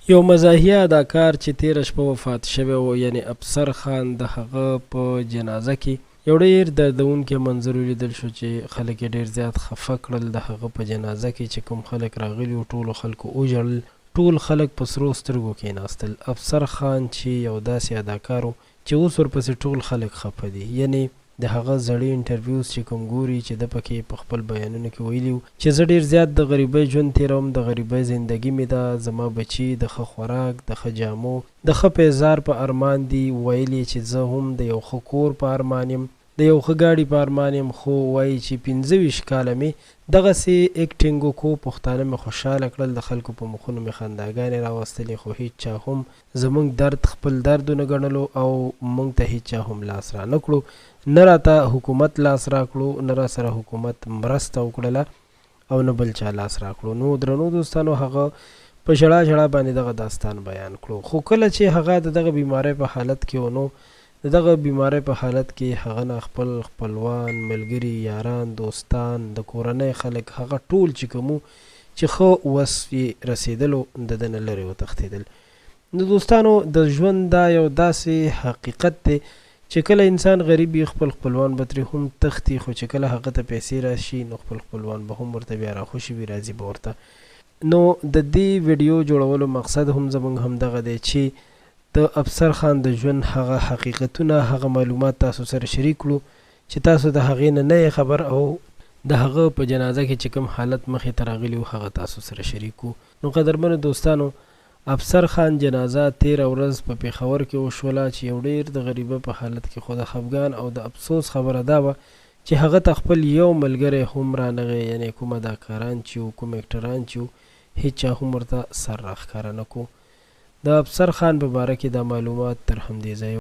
یو مزاحیه اداکار چې تیره شپه وفات شوی و یعنې افسر خان د هغه په جنازه کې یو ډیر دردونکی منظر ولیدل شو چې خلک یې ډیر زیات خفه کړل. د هغه په جنازه کې چې کوم خلک راغلي وو ټولو خلکو وژړل، ټول خلک په سرو سترګو کیناستل. افسر خان چې یو داسې اداکار و چې اوس ورپسې ټول خلک خفه دي یعنې د هغه زړې انټرویوز چې کوم ګوري چې ده پکې په خپل بیانونو کې ویلي وو چې زه ډېر زیات د غریبۍ ژوند تېروم، د غریبۍ زندګي مې ده، زما بچي د ښه خوراک، د ښه جامو، د ښه پیزار په ارمان دي، ویل یې چې زه هم د یو ښه کور په ارمان یم، د یو ښه ګاډي په ارمان یم، خو وایي چې 25 کاله مې دغسې اېکټنګ وکړو، پښتانه مې خوشحاله کړل، د خلکو په مخونو مې خنداګانې راوستلې، خو هېچا هم زموږ درد خپل درد ونه ګڼلو او موږ ته هیچا هم لاس رانه کړو، نه راته حکومت لاس راکړو، نه راسره حکومت مرسته وکړله او نه بل چا لاس راکړو. نو درنو دوستانو هغه په ژړا ژړا باندې دغه داستان بیان کړو. خو کله چې هغه د دغه بیمارۍ په حالت کې و نو د دغه بیمارۍ په حالت کې هغه نه خپل خپلوان، ملګري، یاران، دوستان، د کورنۍ خلک هغه ټول چې کوم وو چې ښه وس یې رسېدلو د ده نه لرې وتښتېدل. نو دوستانو د ژوند دا یو داسې حقیقت دی چې کله انسان غریب وي خپل خپلوان به ترې هم تښتي خو چې کله هغه ته پیسې راشي نو خپل خپلوان به هم ورته بیا راخوشي وي راځي به ورته. نو د دې ویډیو جوړولو مقصد هم زمونږ همدغه دی چې د افسر خان د ژوند هغه حقیقتونه هغه معلومات تاسو سره شریک کړو چې تاسو د هغې نه نه یې خبر او د هغه په جنازه کې چې کوم حالت مخې ته راغلي وو هغه تاسو سره شریک کړو. نو قدرمنو دوستانو افسر خان جنازه تیره ورځ په پیښور کې وشوله چې یو ډیر د غریبه په حالت کې خو د خفګان او د افسوس خبره دا وه چې هغه ته خپل یو ملګری هم رانغی یعنې کوم اداکاران چې وو کوم اکټران چې وو هیچا هم ورته سر راښکاره نه کړو. د افسر خان په باره کې دا معلومات تر همدې ځایه.